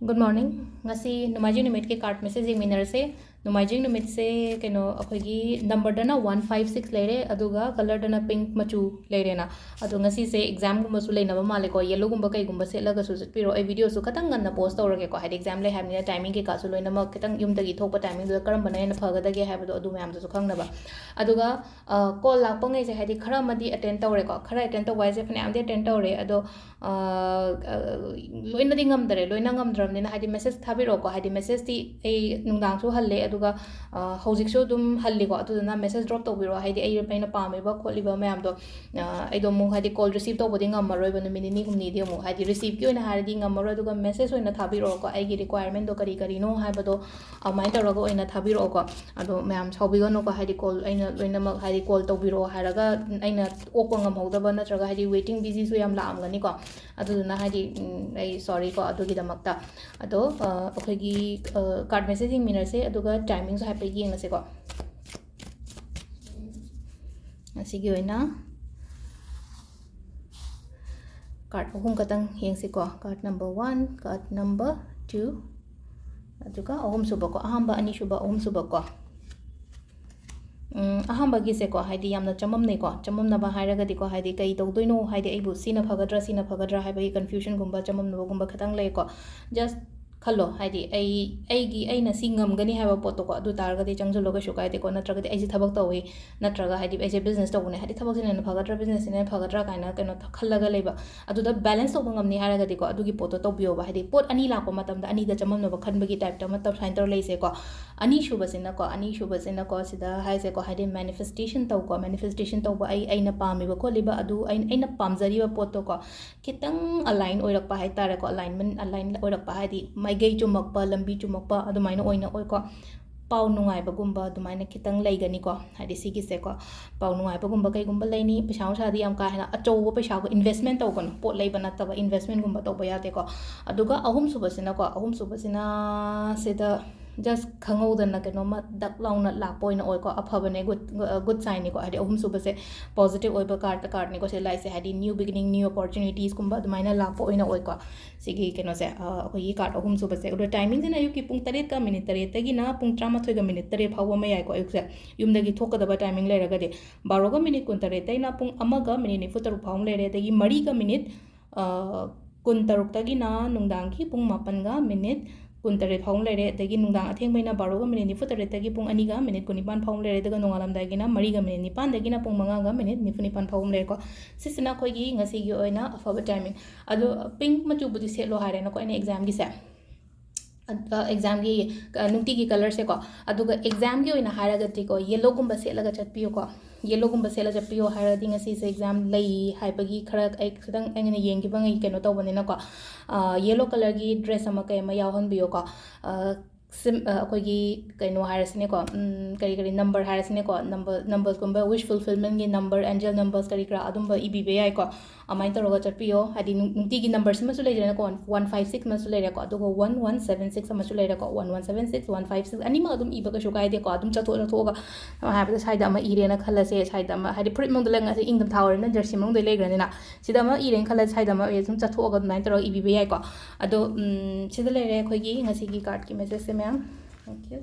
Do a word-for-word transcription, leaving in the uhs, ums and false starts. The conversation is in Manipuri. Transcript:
Good morning. ꯉꯁꯤ ꯅꯣꯡꯃꯥꯏꯖꯤꯡ ꯅꯨꯃꯤꯠꯀꯤ card message ꯌꯦꯡꯃꯤꯟꯅꯔꯁꯦ꯫ ꯅꯣꯡꯃꯥꯏꯖꯤꯡ ꯅꯨꯃꯤꯠꯁꯦ ꯀꯩꯅꯣ, ꯑꯩꯈꯣꯏꯒꯤ numberꯗꯅ one five six ꯂꯩꯔꯦ, ꯑꯗꯨꯒ colourꯗꯅ pink ꯃꯆꯨ ꯂꯩꯔꯦꯅ꯫ ꯑꯗꯣ ꯉꯁꯤꯁꯦ examꯒꯨꯝꯕꯁꯨ ꯂꯩꯅꯕ ꯃꯥꯜꯂꯦꯀꯣ, yellowꯒꯨꯝꯕ ꯀꯩꯒꯨꯝꯕ ꯁꯦꯠꯂꯒꯁꯨ ꯆꯠꯄꯤꯔꯣ꯫ ꯑꯩ videoꯁꯨ ꯈꯤꯇꯪ ꯉꯟꯅ post ꯇꯧꯔꯒꯦꯀꯣ, ꯍꯥꯏꯗꯤ exam ꯂꯩ ꯍꯥꯏꯕꯅꯤꯅ timing ꯀꯩꯀꯥꯁꯨ ꯂꯣꯏꯅꯃꯛ ꯈꯤꯇꯪ ꯌꯨꯝꯗꯒꯤ ꯊꯣꯛꯄ timingꯗꯨꯗ ꯀꯔꯝꯕꯅ ꯍꯦꯟꯅ ꯐꯒꯗꯒꯦ ꯍꯥꯏꯕꯗꯣ ꯑꯗꯨ ꯃꯌꯥꯝꯗꯨꯁꯨ ꯈꯪꯅꯕ꯫ ꯑꯗꯨꯒ call ꯂꯥꯛꯄꯉꯩꯁꯦ ꯍꯥꯏꯗꯤ ꯈꯔ ꯑꯃꯗꯤ attend ꯇꯧꯔꯦꯀꯣ, ꯈꯔ attend ꯇꯧꯕ ꯍꯥꯏꯁꯦ ꯐꯅꯌꯥꯝꯗꯤ attend ꯇꯧꯔꯦ, ꯑꯗꯣ ꯑ, ꯑ, ꯂꯣꯏꯅꯗꯤ ꯉꯝꯗꯔꯦ꯫ ꯂꯣꯏꯅ ꯉꯝꯗ꯭ꯔꯕꯅꯤꯅ ꯍꯥꯏꯗꯤ message ꯊꯥꯕꯤꯔꯛꯑꯣꯀꯣ, ꯍꯥꯏꯗꯤ messageꯇꯤ ꯑꯩ ꯅꯨꯡꯗꯥꯡꯁꯨ ꯍꯜꯂꯦ, ꯑꯗꯨꯒ ꯑ, ꯍꯧꯖꯤꯛꯁꯨ ꯑꯗꯨꯝ ꯍꯜꯂꯤꯀꯣ꯫ ꯑꯗꯨꯗꯨꯅ message drop ꯇꯧꯕꯤꯔꯛꯑꯣ, ꯍꯥꯏꯗꯤ ꯑꯩ, ꯑꯩꯅ ꯄꯥꯝꯃꯤꯕ ꯈꯣꯠꯂꯤꯕ ꯃꯌꯥꯝꯗꯣ꯫ ꯑ, ꯑꯩꯗꯣ ꯑꯃꯨꯛ ꯍꯥꯏꯗꯤ call receive ꯇꯧꯕꯗꯤ ꯉꯝꯃꯔꯣꯏꯕ, ꯅꯨꯃꯤꯠ ꯅꯤꯅꯤ ꯍꯨꯝꯅꯤꯗꯤ ꯑꯃꯨꯛ ꯍꯥꯏꯗꯤ receiveꯀꯤ ꯑꯣꯏꯅ ꯍꯥꯏꯔꯗꯤ ꯉꯝꯃꯔꯣꯏ, ꯑꯗꯨꯒ message ꯑꯣꯏꯅ ꯊꯥꯕꯤꯔꯛꯑꯣꯀꯣ, ꯑꯩꯒꯤ requirementꯗꯣ ꯀꯔꯤ ꯀꯔꯤꯅꯣ ꯍꯥꯏꯕꯗꯣ ꯑꯗꯨꯃꯥꯏꯅ ꯇꯧꯔꯒ ꯑꯣꯏꯅ ꯊꯥꯕꯤꯔꯛꯑꯣꯀꯣ꯫ ꯑꯗꯣ ꯃꯌꯥꯝ ꯁꯥꯎꯕꯤꯒꯅꯨꯀꯣ, ꯍꯥꯏꯗꯤ call ꯑꯩꯅ ꯂꯣꯏꯅꯃꯛ ꯍꯥꯏꯗꯤ call ꯇꯧꯕꯤꯔꯛꯑꯣ ꯍꯥꯏꯔꯒ ꯑꯩꯅ ꯑꯣꯛꯄ ꯉꯝꯍꯧꯗꯕ, ꯅꯠꯇ꯭ꯔꯒ ꯍꯥꯏꯗꯤ waiting busyꯁꯨ ꯌꯥꯝ ꯂꯥꯛꯑꯝꯒꯅꯤꯀꯣ꯫ ꯑꯗꯨꯗꯨꯅ ꯍꯥꯏꯗꯤ, ꯎꯝ, ꯑꯩ sorryꯀꯣ ꯑꯗꯨꯒꯤꯗꯃꯛꯇ꯫ ꯑꯗꯣ ꯑ, ꯑꯩꯈꯣꯏꯒꯤ card message ꯌꯦꯡꯃꯤꯟꯅꯔꯁꯦ, ꯑꯗꯨꯒ timingꯁꯨ ꯍꯥꯏꯐꯦꯠ ꯌꯦꯡꯉꯁꯤꯀꯣ꯫ ꯉꯁꯤꯒꯤ ꯑꯣꯏꯅ card ꯑꯍꯨꯝ ꯈꯛꯇꯪ ꯌꯦꯡꯁꯤꯀꯣ꯫ Card number one, card number two, ꯑꯗꯨꯒ ꯑꯍꯨꯝꯁꯨꯕꯀꯣ, ꯑꯍꯥꯟꯕ, ꯑꯅꯤꯁꯨꯕ, ꯑꯍꯨꯝꯁꯨꯕꯀꯣ꯫ ꯎꯝ, ꯑꯍꯥꯟꯕꯒꯤꯁꯦꯀꯣ, ꯍꯥꯏꯗꯤ ꯌꯥꯝꯅ ꯆꯃꯝꯅꯩꯀꯣ꯫ ꯆꯃꯝꯅꯕ ꯍꯥꯏꯔꯒꯗꯤꯀꯣ, ꯍꯥꯏꯗꯤ ꯀꯩ ꯇꯧꯗꯣꯏꯅꯣ, ꯍꯥꯏꯗꯤ ꯑꯩꯕꯨ ꯁꯤꯅ ꯐꯒꯗ꯭ꯔꯥ, ꯁꯤꯅ ꯐꯒꯗ꯭ꯔꯥ ꯍꯥꯏꯕꯒꯤ confusionꯒꯨꯝꯕ, ꯆꯃꯝꯅꯕꯒꯨꯝꯕ ꯈꯤꯇꯪ ꯂꯩꯀꯣ꯫ Just ꯈꯜꯂꯣ, ꯍꯥꯏꯗꯤ ꯑꯩ, ꯑꯩꯒꯤ, ꯑꯩꯅ ꯁꯤ ꯉꯝꯒꯅꯤ ꯍꯥꯏꯕ ꯄꯣꯠꯇꯣꯀꯣ, ꯑꯗꯨ ꯇꯥꯔꯒꯗꯤ ꯆꯪꯁꯤꯜꯂꯣ, ꯀꯩꯁꯨ ꯀꯥꯏꯗꯦꯀꯣ꯫ ꯅꯠꯇ꯭ꯔꯒꯗꯤ ꯑꯩꯁꯦ ꯊꯕꯛ ꯇꯧꯋꯤ, ꯅꯠꯇ꯭ꯔꯒ ꯍꯥꯏꯗꯤ ꯑꯩꯁꯦ business ꯇꯧꯕꯅꯦ, ꯍꯥꯏꯗꯤ ꯊꯕꯛꯁꯤꯅ ꯍꯦꯟꯅ ꯐꯒꯗ꯭ꯔꯥ, businessꯁꯤꯅ ꯍꯦꯟꯅ ꯐꯒꯗ꯭ꯔꯥ ꯀꯥꯏꯅ ꯀꯩꯅꯣ ꯈꯜꯂꯒ ꯂꯩꯕ, ꯑꯗꯨꯗ balance ꯇꯧꯕ ꯉꯝꯅꯤ ꯍꯥꯏꯔꯒꯗꯤꯀꯣ, ꯑꯗꯨꯒꯤ ꯄꯣꯠꯇꯣ ꯇꯧꯕꯤꯌꯣꯕ꯫ ꯍꯥꯏꯗꯤ ꯄꯣꯠ ꯑꯅꯤ ꯂꯥꯛꯄ ꯃꯇꯝꯗ ꯑꯅꯤꯗ ꯆꯃꯝꯅꯕ ꯈꯟꯕꯒꯤ typeꯇ ꯑꯃ ꯇꯧ-, ꯁꯨꯃꯥꯏꯅ ꯇꯧꯔ ꯂꯩꯁꯦꯀꯣ꯫ ꯑꯅꯤꯁꯨꯕꯁꯤꯅꯀꯣ, ꯑꯅꯤꯁꯨꯕꯁꯤꯅꯀꯣ, ꯁꯤꯗ ꯍꯥꯏꯁꯦꯀꯣ, ꯍꯥꯏꯗꯤ manifestation ꯇꯧꯀꯣ, manifestation ꯇꯧꯕ, ꯑꯩ, ꯑꯩꯅ ꯄꯥꯝꯃꯤꯕ ꯈꯣꯠꯂꯤꯕ ꯑꯗꯨ, ꯑꯩ, ꯑꯩꯅ ꯄꯥꯝꯖꯔꯤꯕ ꯄꯣꯠꯇꯣꯀꯣ, ꯈꯤꯇꯪ align ꯑꯣꯏꯔꯛꯄ ꯍꯥꯏꯇꯥꯔꯦꯀꯣ, alignment, align ꯑꯣꯏꯔꯛꯄ ꯍꯥꯏꯗꯤ ꯃꯥꯏꯀꯩ ꯆꯨꯝꯃꯛꯄ, ꯂꯝꯕꯤ ꯆꯨꯝꯃꯛꯄ ꯑꯗꯨꯃꯥꯏꯅ ꯑꯣꯏꯅ ꯑꯣꯏꯀꯣ꯫ ꯄꯥꯎ ꯅꯨꯡꯉꯥꯏꯕꯒꯨꯝꯕ ꯑꯗꯨꯃꯥꯏꯅ ꯈꯤꯇꯪ ꯂꯩꯒꯅꯤꯀꯣ, ꯍꯥꯏꯗꯤ ꯁꯤꯒꯤꯁꯦꯀꯣ꯫ ꯄꯥꯎ ꯅꯨꯡꯉꯥꯏꯕꯒꯨꯝꯕ ꯀꯩꯒꯨꯝꯕ ꯂꯩꯅꯤ, ꯄꯩꯁꯥ ꯅꯨꯡꯁꯥꯗꯤ ꯌꯥꯝ ꯀꯥ ꯍꯦꯟꯅ ꯑꯆꯧꯕ ꯄꯩꯁꯥꯒ investment ꯇꯧꯒꯅꯨ, ꯄꯣꯠ ꯂꯩꯕ ꯅꯠꯇꯕ investmentꯒꯨꯝꯕ ꯇꯧꯕ ꯌꯥꯗꯦꯀꯣ꯫ ꯑꯗꯨꯒ ꯑꯍꯨꯝꯁꯨꯕꯁꯤꯅꯀꯣ, ꯑꯍꯨꯝꯁꯨꯕꯁꯤꯅ ꯁꯤꯗ Just ꯈꯪꯍꯧꯗꯅ ꯀꯩꯅꯣꯝꯃ ꯗꯛ ꯂꯥꯎꯅ ꯂꯥꯛꯄ ꯑꯣꯏꯅ ꯑꯣꯏꯀꯣ, ꯑꯐꯕꯅꯦ, good, good signꯅꯤꯀꯣ, ꯍꯥꯏꯗꯤ ꯑꯍꯨꯝꯁꯨꯕꯁꯦ positive ꯑꯣꯏꯕ card, cardꯅꯤꯀꯣ ꯁꯤ ꯂꯥꯛꯏꯁꯦ, ꯍꯥꯏꯗꯤ new beginning, new opportunitiesꯀꯨꯝꯕ ꯑꯗꯨꯃꯥꯏꯅ ꯂꯥꯛꯄ ꯑꯣꯏꯅ ꯑꯣꯏꯀꯣ꯫ ꯁꯤꯒꯤ ꯀꯩꯅꯣꯁꯦ, ꯑ, ꯑꯩꯈꯣꯏꯒꯤ card ꯑꯍꯨꯝꯁꯨꯕꯁꯦ꯫ ꯑꯗꯣ timingꯁꯤꯅ ꯑꯌꯨꯛꯀꯤ ꯄꯨꯡ ꯇꯔꯦꯠꯀ minute ꯇꯔꯦꯠꯇꯒꯤꯅ ꯄꯨꯡ ꯇꯔꯥꯃꯥꯊꯣꯏꯒ minute ꯇꯔꯦꯠ ꯐꯥꯎꯕ ꯑꯃ ꯌꯥꯏꯀꯣ, ꯑꯌꯨꯛꯁꯦ, ꯌꯨꯝꯗꯒꯤ ꯊꯣꯛꯀꯗꯕ timing ꯂꯩꯔꯒꯗꯤ꯫ ꯕꯥꯔꯣꯒ minute ꯀꯨꯟꯇꯔꯦꯠꯇꯩꯅ ꯄꯨꯡ ꯑꯃꯒ minute ꯅꯤꯐꯨꯇꯔꯨꯛ ꯐꯥꯎꯕ ꯂꯩꯔꯦ, ꯑꯗꯒꯤ ꯃꯔꯤꯒ minute, ꯑ, ꯀꯨꯟꯇꯔꯨꯛꯇꯒꯤꯅ ꯅꯨꯡꯗꯥꯡꯒꯤ ꯄꯨꯡ ꯃꯥꯄꯟꯒ minute ꯀꯨꯟꯇꯔꯦꯠ ꯐꯥꯎꯕ ꯂꯩꯔꯦ, ꯑꯗꯒꯤ ꯅꯨꯡꯗꯥꯡ ꯑꯊꯦꯡꯕꯩꯅ ꯕꯥꯔꯣꯒ minute ꯅꯤꯐꯨꯇꯔꯦꯠꯇꯒꯤ ꯄꯨꯡ ꯑꯅꯤꯒ minute ꯀꯨꯟꯅꯤꯄꯥꯟ ꯐꯥꯎꯕ ꯂꯩꯔꯦ, ꯑꯗꯨꯒ ꯅꯣꯡꯉꯥꯜꯂꯝꯗꯥꯏꯒꯤꯅ ꯃꯔꯤꯒ minute ꯅꯤꯄꯥꯟꯗꯒꯤꯅ ꯄꯨꯡ ꯃꯉꯥꯒ minute ꯅꯤꯐꯨꯅꯤꯄꯥꯟ ꯐꯥꯎꯕ ꯂꯩꯔꯦꯀꯣ꯫ ꯁꯤꯁꯤꯅ ꯑꯩꯈꯣꯏꯒꯤ ꯉꯁꯤꯒꯤ ꯑꯣꯏꯅ ꯑꯐꯕ timing꯫ ꯑꯗꯣ pink ꯃꯆꯨꯕꯨꯗꯤ ꯁꯦꯠꯂꯣ ꯍꯥꯏꯔꯦꯅꯀꯣ ꯑꯩꯅ examꯒꯤꯁꯦ꯫ ꯑ, examꯒꯤ, ꯑ, ꯅꯨꯡꯇꯤꯒꯤ colourꯁꯦꯀꯣ꯫ ꯑꯗꯨꯒ examꯒꯤ ꯑꯣꯏꯅ ꯍꯥꯏꯔꯒꯗꯤꯀꯣ, yellowꯒꯨꯝꯕ ꯁꯦꯠꯂꯒ ꯆꯠꯄꯤꯌꯨꯀꯣ꯫ Yellowꯒꯨꯝꯕ ꯁꯦꯠꯂ ꯆꯠꯄꯤꯌꯣ ꯍꯥꯏꯔꯗꯤ ꯉꯁꯤꯁꯦ exam ꯂꯩ ꯍꯥꯏꯕꯒꯤ ꯈꯔ ꯑꯩ ꯈꯤꯇꯪ ꯑꯩꯅ ꯌꯦꯡꯈꯤꯕꯉꯩ ꯀꯩꯅꯣ ꯇꯧꯕꯅꯤꯅꯀꯣ, ꯑ, yellow colourꯒꯤ dress ꯑꯃ ꯀꯩ ꯑꯃ ꯌꯥꯎꯍꯟꯕꯤꯌꯣꯀꯣ꯫ ꯑ, sim-, ꯑ, ꯑꯩꯈꯣꯏꯒꯤ ꯀꯩꯅꯣ ꯍꯥꯏꯔꯁꯤꯅꯦꯀꯣ, ꯎꯝ, ꯀꯔꯤ ꯀꯔꯤ number ꯍꯥꯏꯔꯁꯤꯅꯦꯀꯣ, number, numberꯒꯨꯝꯕ, wish fulfillmentꯀꯤ number, angel numbers ꯀꯔꯤ ꯀꯔꯥ ꯑꯗꯨꯝꯕ ꯏꯕꯤꯕ ꯌꯥꯏꯀꯣ꯫ ꯑꯗꯨꯃꯥꯏꯅ ꯇꯧꯔꯒ ꯆꯠꯄꯤꯌꯣ꯫ ꯍꯥꯏꯗꯤ ꯅꯨꯡ-, ꯅꯨꯡꯇꯤꯒꯤ numberꯁꯤꯃꯁꯨ ꯂꯩꯖꯔꯦꯅꯀꯣ, one five six ꯑꯃꯁꯨ ꯂꯩꯔꯦꯀꯣ, ꯑꯗꯨꯒ one one seven six ꯑꯃꯁꯨ ꯂꯩꯔꯦꯀꯣ, one one seven six, one five six ꯑꯅꯤꯃꯛ ꯑꯗꯨꯝ ꯏꯕ ꯀꯩꯁꯨ ꯀꯥꯏꯗꯦꯀꯣ꯫ ꯑꯗꯨꯝ ꯆꯠꯊꯣꯛ ꯆꯠꯊꯣꯛꯑꯒ, ꯁꯝꯅ ꯍꯥꯏꯔꯕꯗ ꯁ꯭ꯋꯥꯏꯗ ꯑꯃ ꯏꯔꯦꯅ ꯈꯜꯂꯁꯦ, ꯁ꯭ꯋꯥꯏꯗ ꯑꯃ, ꯍꯥꯏꯗꯤ ꯐꯨꯔꯤꯠ ꯃꯅꯨꯡꯗ ꯂꯩ, ꯉꯁꯤ ꯏꯪꯊꯝꯊꯥ ꯑꯣꯏꯔꯕꯅꯤꯅ jersey ꯃꯅꯨꯡꯗ ꯂꯩꯈ꯭ꯔꯅꯤꯅ, ꯁꯤꯗ ꯑꯃ ꯏꯔꯦꯅ ꯈꯜꯂꯁꯦ, ꯁ꯭ꯋꯥꯏꯗ ꯑꯃ ꯏꯔꯦ, ꯁꯨꯝ ꯆꯠꯊꯣꯛꯑꯒ ꯑꯗꯨꯃꯥꯏꯅ ꯇꯧꯔꯒ ꯏꯕꯤꯕ ꯌꯥꯏꯀꯣ꯫ ꯑꯗꯣ, ꯎꯝ, ꯁꯤꯗ ꯂꯩꯔꯦ ꯑꯩꯈꯣꯏꯒꯤ ꯉꯁꯤꯒꯤ cardꯀꯤ messageꯁꯦ ꯃꯌꯥꯝ꯫ Thank you.